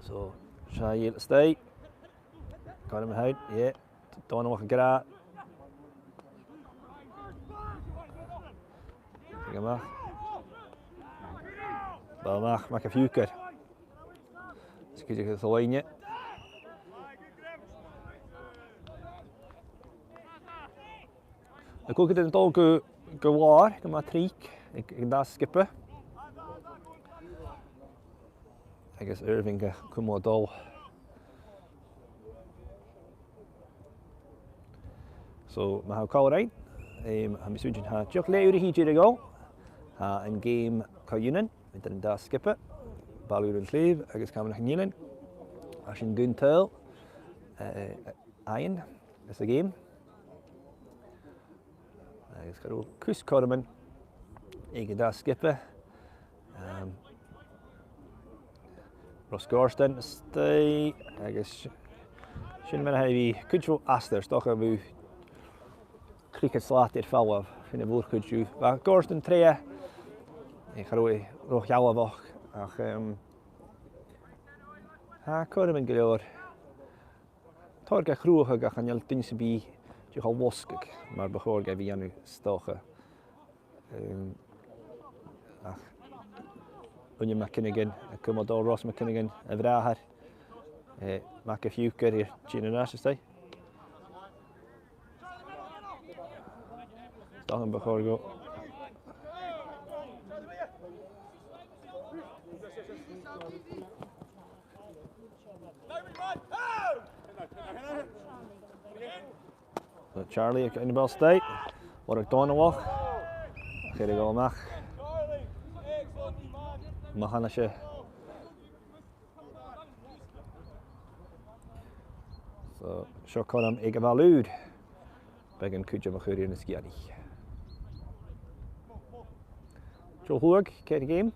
So, seo a-staigh. Cothrom a th' ann, yeah. Dòmhnallach ag ràdh. Tig a-mach. Ball a-mach, Mac a' Phùcair. Is cuideachd sa loidhne. Na còcairean a' dol gu, gu làr, gu math tric, aig, aig an dà sgioba. Agus Irving a' cumail a' dol. So, ma tha còmhla rinn, em, tha mi a' smaointinn, tha dìreach leth-uair a thìde air a dhol. Tha an geama co-ionann, eadar an dà sgioba, Baile Ùr an t-Slèibh agus Camanachd an Eilein. Tha sinn gun tadhal, eh, eh, fhaighinn anns a' gheama. Agus cha robh cus cothroman aig an dà sgioba. Ehm, Ros Gòrdain a-staigh, agus sin mar a tha e, bha cuid dhiubh astar, 's dòcha gu bheil trithead slat air falbh, sin a' mhòr-chuid dhiubh. Bha Gòrdain treas, eh, cha robh e ro shealbhach, ach, ehm, tha cothroman gu leòr. toir ga chruthachadh ach chan eil duine sam bith dìreach a' losgadh, mar bu chòir dha a bhith a' dèanamh 's dòcha. Em, ach Uilleam MacFhionghain, a' cumail dol, Ross MacFhionghain, a bhràthair, eh, Mac a' Phìocair, air tighinn air ais a-staigh. 'S dòcha gum bu chòir dhomh. So Charlie aig an ball a-staigh. Mhòrag Dòmhnallach. Ach air a dhol a-mach. Mo chanaise. So, seo cothrom aig a' Bhaile Ùr. Beagan cuideam a chur air na Sgitheanaich. Joe Chuaig, ceithir geama.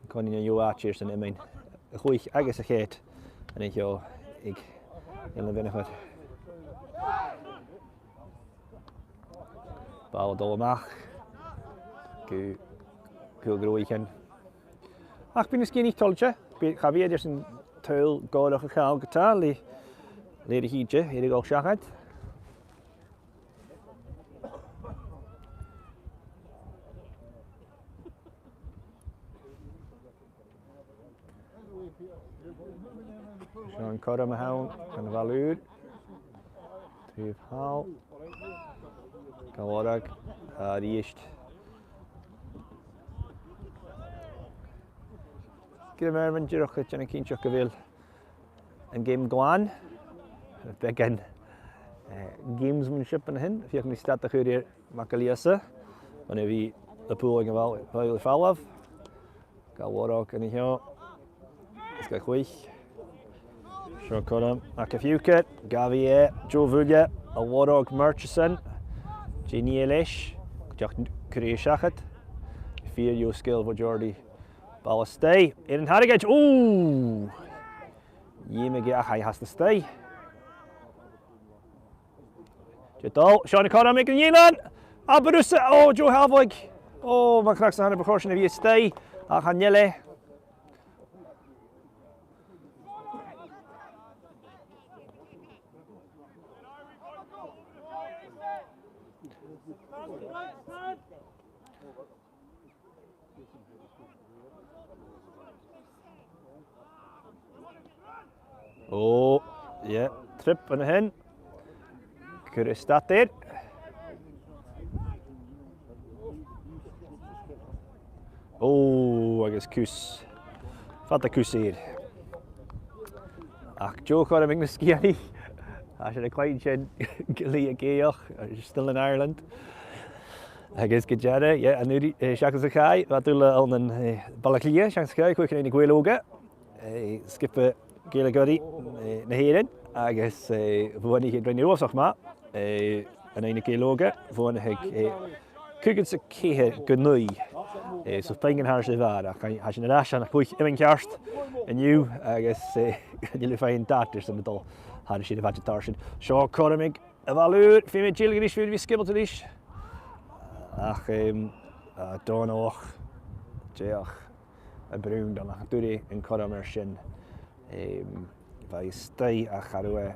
Coinnich an fheadhainn airson iomain a' chluich agus a' coimhead an seo aig Eilean Bheannchair. Ball a' dol a-mach gu, gu Ghrùdhainn. Ach bidh na Sgitheanaich toilichte, bidh, cha bhi iad airson tadhal gòrach a chall ge-tà le, le leth-uair a thìde air a dhol seachad. Seo an cothrom a th' ann, an Bhaile Ùr. Taobh thall. Ga lorg, a-rithist. Gillean Mervin, dìreach a' dèanamh cinnteach gu bheil an geama glan. Beagan, eh, gamesmanship an sin. Feuch mi stad a chur air Mac a' Leòsa. Bhon a bhith a' bualadh a' bhall, bhall air falbh. Ga lorg an seo. Is ga chluich. Seo cothrom Mac a' Phìocair. Gabhaidh e. Joe Mhuile. A' lorg Murchison. Dè nì e leis? Dìreach cuiridh e seachad. Fìor dheagh sgil bho Jordy. Ball a-staigh. Air an targaid. Ò! Dh'fheumadh e ach chaidh e a-staigh. Dè a' dol? Seo an cothrom aig an eilean. Abair thusa. Ò, Joe Shalbhaig. Ò, mo chreach-sa, chan eil bu chòir sin a bhith a-staigh. Ach chan eil e. Ò, yeah, trip an sin. Cuiridh e stad air. Ò, agus cus. Fada cus air. Ach deagh chothrom aig na Sgitheanaich. Tha sinn a' cluinntinn gu lèir ag èigheach, still in Ireland. Agus gu dearbh, yeah, an-uiridh, eh, seachdain sa chaidh, bha dùil ann an, eh, Baile Àtha Cliath, seachdain sa chaidh, a' cluich an Aon Ghàidheal Òga, eh, sgioba Gàidhlig Ùr, eh, na h-Èireann, agus, eh, bhuannaich iad, rinn iad uabhasach math, eh, an Aon Ghàidheal Òga, bhuannaich iad, eh, caogan 's a ceithir gu naoi. Eh, so pingin thairis air bhàrr, ach tha, tha sinn air ais ann an cluich iomain cheart an-diugh, agus, eh, chan eil thu faighinn dad airson a dhol thairis air a' mhaide tarsainn. Seo cothrom aig a' Bhaile Ùr, feumaidh iad dèiligeadh ris, feumaidh iad a bhith sgiobalta ris. Ach, em, a, Dòmhnallach, dìreach a' bruidhinn dhan ach d' fhuair e an cothrom air sin. Em, bha e a-staigh ach cha robh e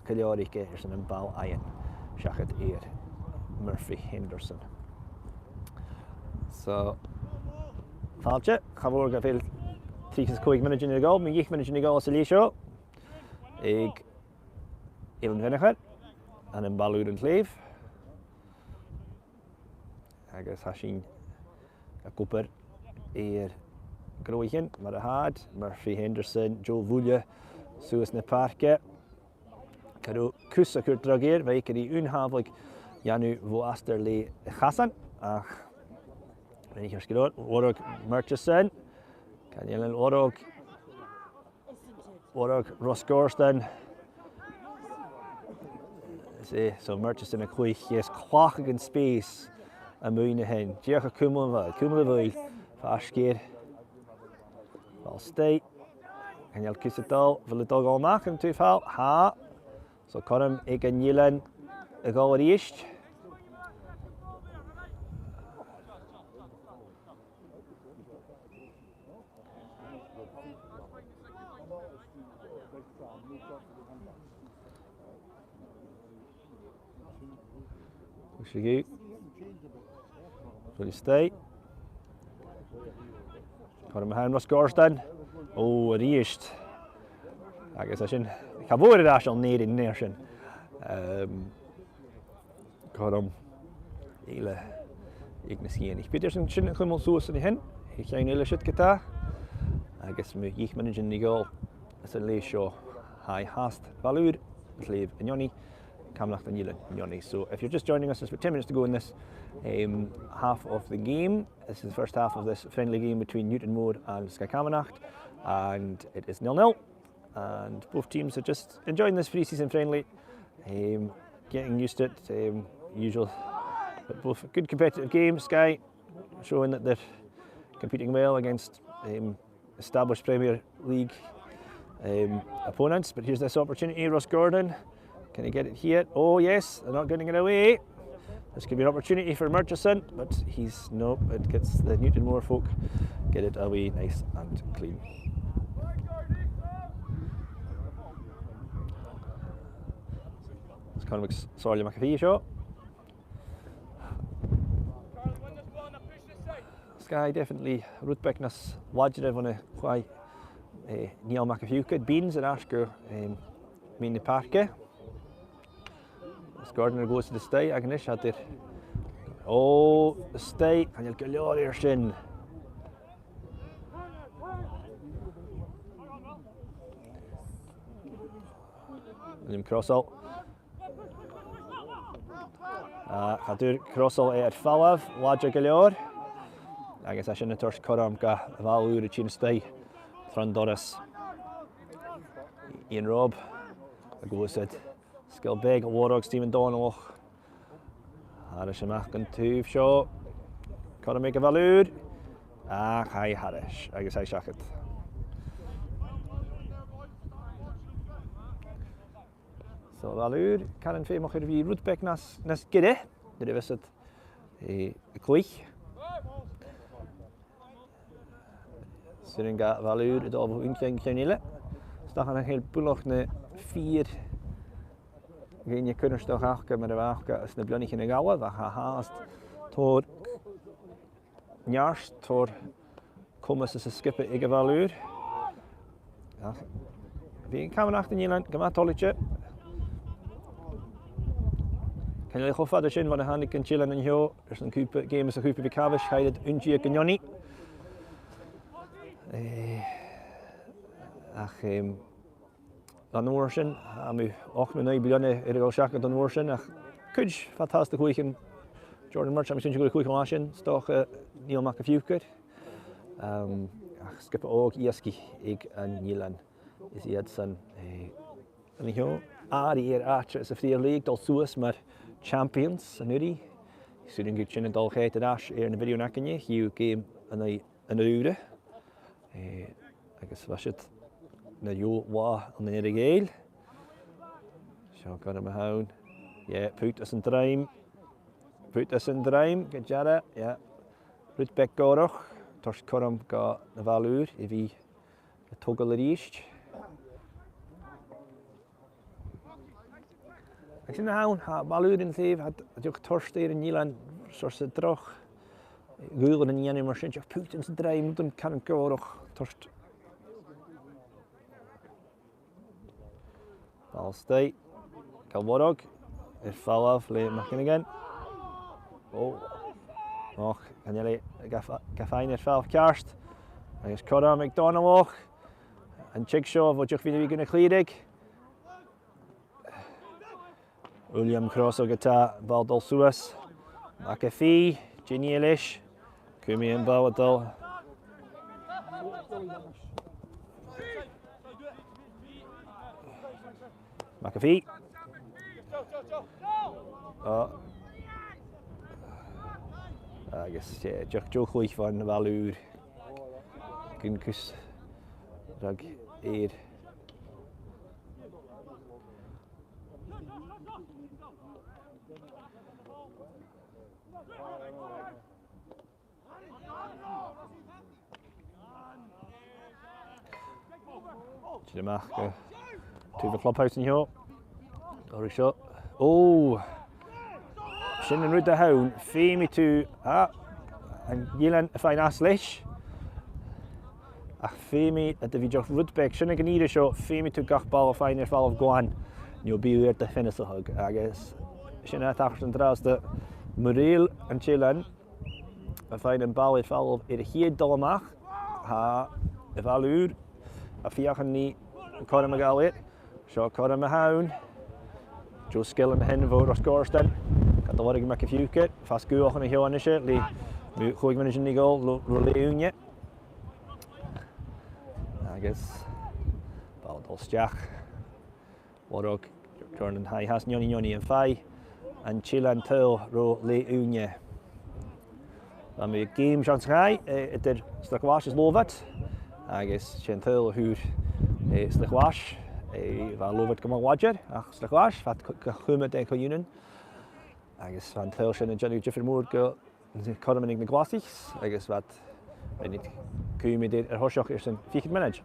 gu leòr aige airson am ball fhaighinn seachad air Murphy Henderson. So, fàilte, cha mhòr gu bheil trithead 's a còig mionaidean air a dhol, mu dheich mionaidean air a dhol san leath seo. Aig Eilean Bheannchair, ann am Baile Ùr an t-Slèibh. Agus tha sinn ag obair air Ghrùdhainn, mar a tha iad, Murphy Henderson, Joe Mhuile, suas na pàirce. Cha robh cus a' cur dragh air, bha aige ri aon shàbhaladh a dhèanamh bho astar le a chasan, ach rinn e ceart gu leòr, a' lorg Murchison, chan eil an lorg Lorg Ross Gorston. Is e, so Murchison a' cluich, is cleachdadh an space a-muigh an sin. Dìreach a' cumail a' bhall, cumail a' bhall. Faisg air. Ball a-staigh. Chan eil cus a' dol, a bheil e a' dol a dhol a-mach an taobh thall? Tha. So cothrom aig an eilean a dhol a-rithist. Siud. Fuil a-staigh. Cothrom a th' ann air Ros Gòrdan. Ò, a-rithist. Agus tha sin, cha mhòr air ais an Èirinn an uair sin. Ehm, cothrom eile aig na Sgitheanaich. Peterson sin a' cumail suas an sin. Tha ceann eile siud ge-tà. Agus mu dheich mionaidean ri dhol às an leth seo, tha e fhathast Baile Ùr an t-Slèibh a neoni, Camanachd an Eilein a neoni. So if you're just joining us, there's about ten minutes to go in this, um, half of the game. This is the first half of this friendly game between Newtonmore and Skye Camanachd, and it is nil nil. And both teams are just enjoying this pre-season friendly, um, getting used to it. Um, usual, but both a good competitive game. Skye showing that they're competing well against, um, established Premier League, um, opponents. But here's this opportunity, Ros Gòrdan. Can he get it here? Oh yes, they're not getting it away. This could be an opportunity for Murchison, but he's, no, it gets, the Newtonmore folk get it away nice and clean. Is Conor Mac-, Somhairle McAfee seo. Skye definitely rud beag nas làidire bhon a' chloinn, eh, Niall Mac a' Phìobair. Beans air ais gu, em, meadhan na pàirce. Is Gòrdan air gluasad a-staigh, agus a-staigh. Ò, a-staigh, chan eil gu leòr air sin. Liam Crossall. Ah, cha d' fhuair Crossall e air falbh, làidir gu leòr. Agus tha sin a' toirt cothrom do Bhaile Ùr a thighinn a-staigh tron doras. Iain Robb, a' gluasad. Sgil beag, a' lorg Stephen Dòmhnallach. Thairis a-mach an taobh seo. Cothrom aig a' Bhaile Ùr. Ach, tha e thairis, agus tha e seachad. So, Baile Ùr, caran feumach air a bhith rud beag nas, nas giorra, nuair a bhios iad, eh, a' cluich. 'S urrainn do Bhaile Ùr a dhol bho aon cheann gu ceann eile. 'S dòcha nach eil buileach na fìor dhaoine cunnartach aca mar a bha aca anns na bliadhnaichean a dh'fhalbh, ach tha fhathast tòrr neart, tòrr comas anns an sgioba aig a' Bhaile Ùr. Ach bidh Camanachd an Eilein gu math toilichte. Chan eil e cho fada sin bhon a thàinig an t-Eilean an seo airson cupa, geama sa Chupa MhicThàmhais, chaidh iad aon deug gu neoni. Eh, ach, em, an uair sin, tha mu ochd no naoi bliadhna air a dhol seachad an uair sin, ach cuid fantastach a chluich, Jordan Murchison, tha mi a' smaointinn gun do chluich e an sin, 's dòcha Niall Mac a' Phìobair. Em, ach sgioba òg easgaidh aig an Eilean. Is iadsan, eh, an seo, àraidh air àite sa Phrìomh League, a' dol suas mar champions an-uiridh. 'S urrainn gun tèid sin a' dol ceart air ais air na videothan againne, chì sibh geam an, an-uiridh. Eh, agus bha siud na dheagh là ann an Earra-Ghàidheal. Seo cothrom a th' ann. Yeah, put às an druim. Put às an druim, gu dearbh, yeah. Rud beag gòrach, toirt cothrom do Bhaile Ùr a bhith a' togail a-rithist. Agus sin na th' ann, tha Baile Ùr an seo, tha iad a' toirt air an Eilean seòrsa droch dhùbhlan a dhèanamh mar sin, just put às an druim, rud a tha caran gòrach, toirt. Ball a-staigh. Kilwarnock air falbh le McFinnegan. Ò. Och, chan eil e ga f-, ga fhaighinn air falbh ceart. Agus cothrom aig Dòmhnallach. An tig seo, bho dh'fhaodadh a bhith gun a' chlìoradh. Uilleam Crossall ge-tà, ball a' dol suas. Mac a' Phì, Ginny leis. Cumaidh am ball a' dol. Mac a' Phì. Ò. Agus, eh, deoch, deoch chluich bhon a' Bhaile Ùr. Gun cus rag air. Tìoraidh a-mach gu taobh a' chlubhàis an seo. Òrain seo. Ò! Sin an rud a th' ann, feumaidh tu, ah, an t-eilean a' faighinn às leis. Ach feumaidh, a' bhith dìreach rud beag, sin aig an ìre seo, feumaidh tu gach ball a' faighinn air falbh glan, no bidh thu air do pheanas a thoirt. Agus sin a tha a' tachairt an-dràsta, mura h-eil an t-eilean a' faighinn am ball air falbh air a' chiad dol a-mach, tha a' Bhaile Ùr a' feuchainn ri cothrom a ghabhail air. Seo cothrom a th' ann. Joe Skillen a th' ann bho Ros Gorstan. Ged a bheir e Mac a' Phìobair, fàs gaothach an seo a-nis, le mu chòig mionaidean a dhol ro, ro leth ùine. Agus ball a' dol a-steach. Lorg Jordan Tighe às neoni-neoni am faigh an t-eilean tadhal ro leth ùine. Bha mu gheama seachdain, eh, eadar Sliabh Ghlais is Lovat, agus 's e an tadhal a fhuair, eh, Sliabh Ghlais, eh, bha Lovat gu math làidir, ach Sliabh Ghlais, bha iad co-, co-, coma den co-ionann, agus bha an tadhal sin a' dèanamh diofar mòr gu cothroman aig na Glasaich, agus bha iad, rinn iad coma air, air thoiseach airson fichead mionaid,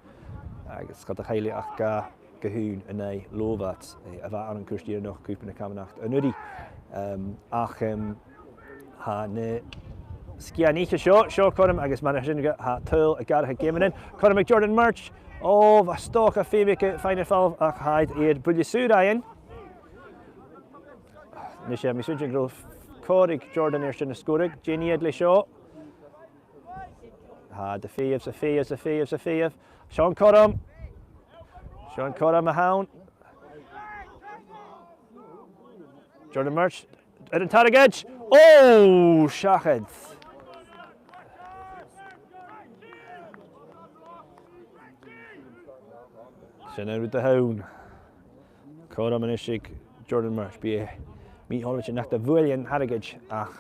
agus cha do chaill iad ach ga, ga h-aon an aghaidh Lovat, eh, a bha ann an cùrsa deireannach Cupa na Camanachd an-uiridh. Em, ach, em, tha na sgian-oidhche seo, seo cothrom agus mar a tha sin, tha tadhal ag atharrachadh geamannan. Cothrom aig Jordan Murch. Ò, bha 's dòcha feum aige faighinn air falbh ach tha iad air buille sùgh fhaighinn. Nis, eh, mi a' smaoineachadh gun robh còir aig Jordan air sin a sgoradh. Dè nì iad le seo? Tha iad a' feitheamh, 's a' feitheamh, 's a' feitheamh, 's a' feitheamh. Seo an cothrom. Seo an cothrom a th' ann. Jordan Murch air an targaid. Ò, seachad. Sin an rud a th' ann. Cothrom a-nis aig Jordan Murch. Bidh e mì-thoilichte nach do bhuail e an targaid ach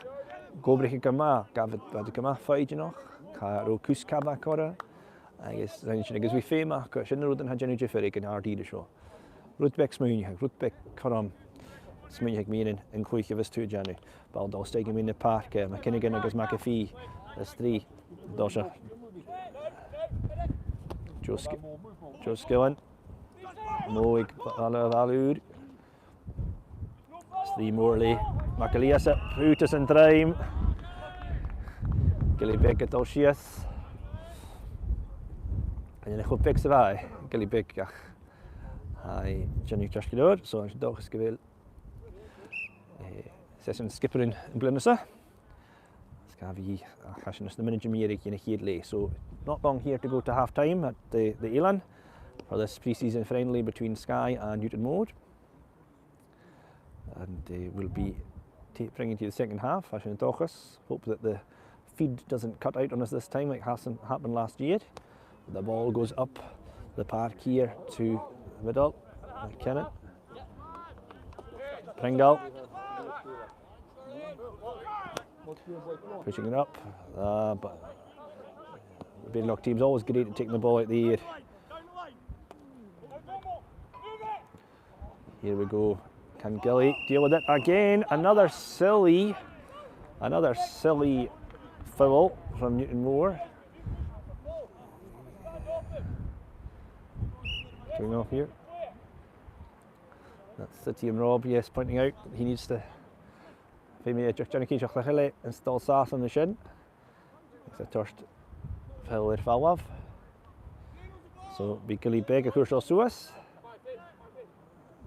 dh'obraich e gu math, ghabh e, bha e gu math foighidneach, cha robh cus cabhaig orra, agus rinn e sin, agus bha feum aca, sin an rud a tha a' dèanamh diofar aig an àrd-ìre seo. Rud beag smaoineachaidh, rud beag cothrom smaoineachaidh mu dheidhinn an cluich a bhios tu a' dèanamh. Ball a' dol a-steach mu na pàirce, MacFhionghain agus MacAfee, a strì. Dol seo. Joe Sk-, Joe Skillen. Mòig, Bhaile, Bhaile Ùr. Strì mòr le MacIllÌosa, bhuaithe san druim. Gille Beag a' dol sìos. An e cho beag 's a bha e, Gille Beag, ach tha e a' dèanamh ceart gu leòr, so tha sinn an dòchas gu bheil, eh, seisean sgiobair am bliadhna-sa. 'S gabh i, ach tha sinn anns na mionaidean mu dheireadh dhen a' chiad leth. So, not long here to go to half time at the, the Eilean for this pre-season friendly between Skye and Newtonmore. And, uh, we'll be ta-, bringing to you the second half, tha sinn an dòchas. Hope that the feed doesn't cut out on us this time like has happened last year. The ball goes up the park here to the middle. McKinnon. Pringle. Pushing it up. Uh, but the Badenoch team's always great at taking the ball out the air. Here we go. Can Gilly deal with it again? Another silly, another silly foul from Newtonmore. Going off here. That's City and Rob, yes, pointing out he needs to, feumaidh e dìreach dèanamh cinnteach nach eil e a' stòl sàs an sin. Agus a' toirt foul air falbh. So, bidh Gilly Beag a' cur seo suas.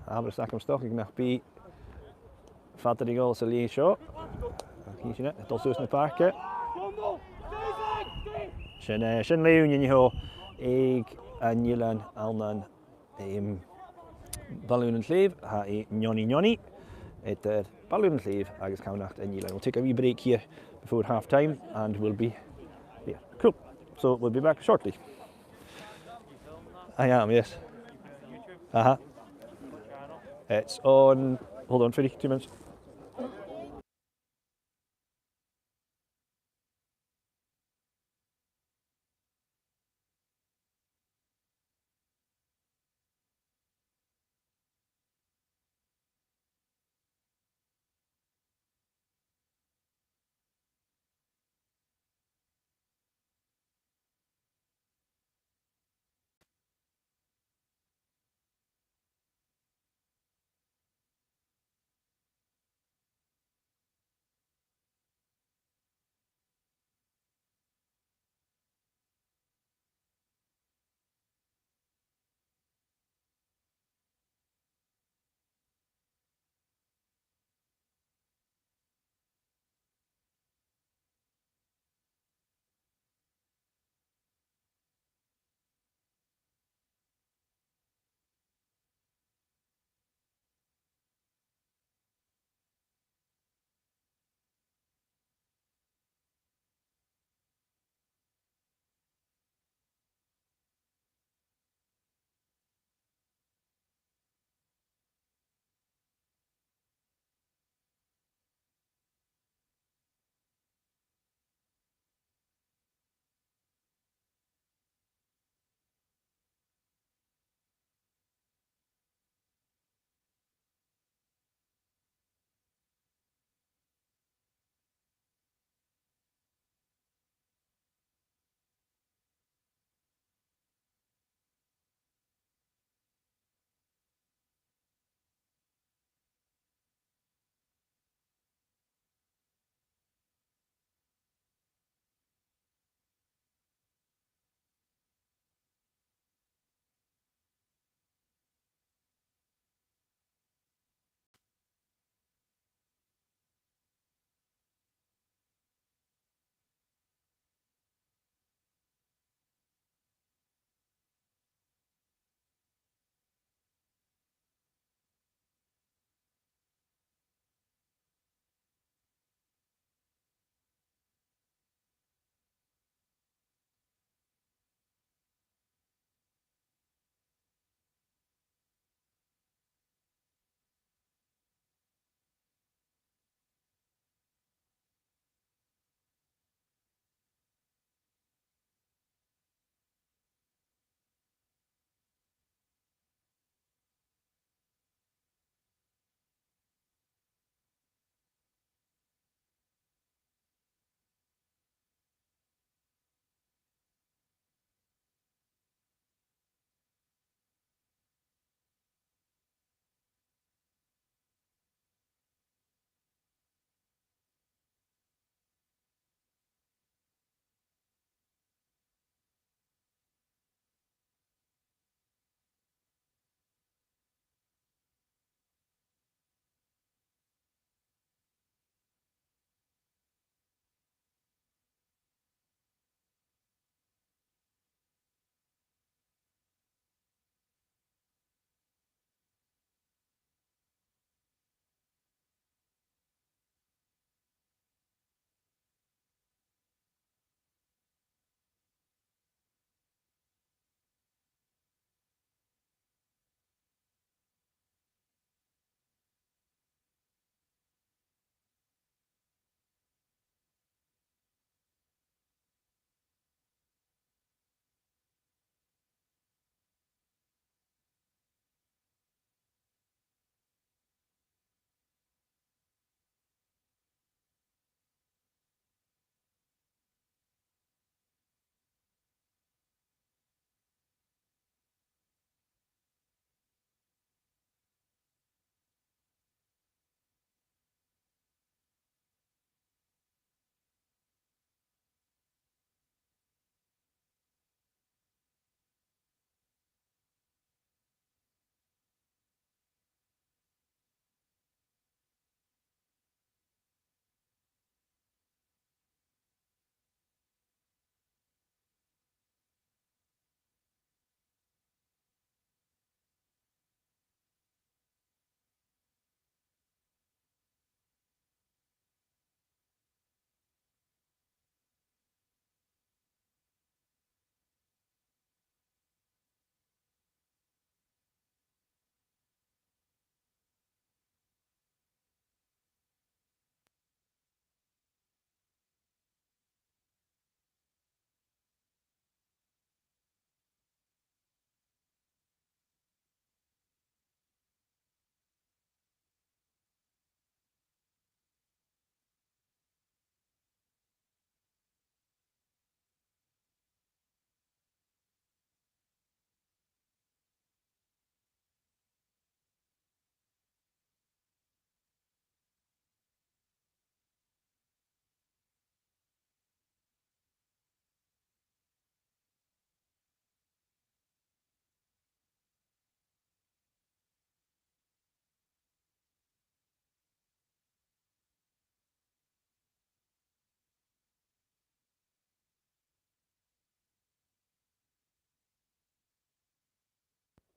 Abair 's agam 's dòcha nach bi fada ri dhol san leth seo. Ach chì sinn e, a' dol suas na pàirce. Sin, eh, sin leth ùine an seo aig an Eilean ann an, em, Baile Ùr an t-Slèibh, tha e neoni-neoni eadar Baile Ùr an t-Slèibh agus Camanachd an Eilein. We'll take a wee break here before half time and we'll be there. Cool. So we'll be back shortly. I am, yes. Uh-huh. It's on, hold on, for two minutes.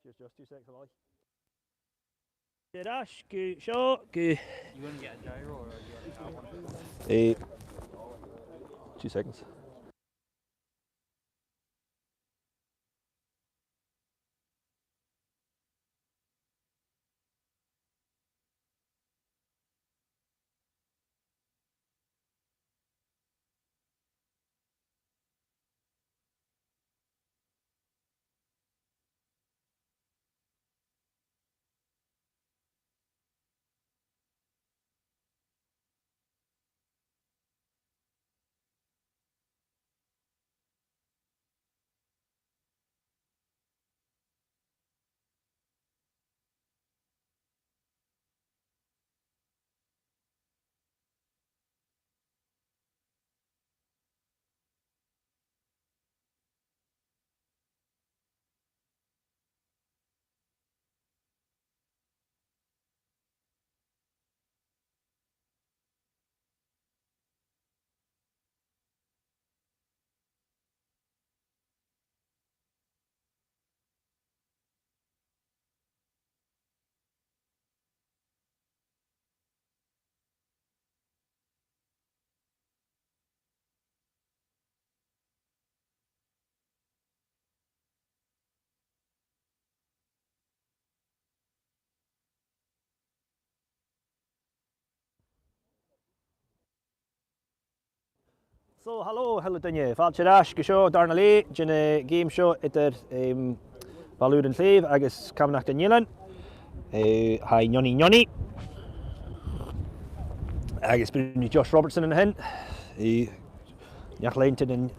Just, just two seconds, Ollie. Air ais gu seo, gu... You gonna get a gyro or are you gonna have one? Eh, two seconds. So, halò, a h-uile duine. Fàilte air ais gu seo, dàrna leth den, eh, gheama seo eadar, em, Baile Ùr an t-Slèibh agus Camanachd an Eilein. Eh, tha e neoni neoni. Agus b' e Josh Robertson an sin. Eh, neach-leantainn an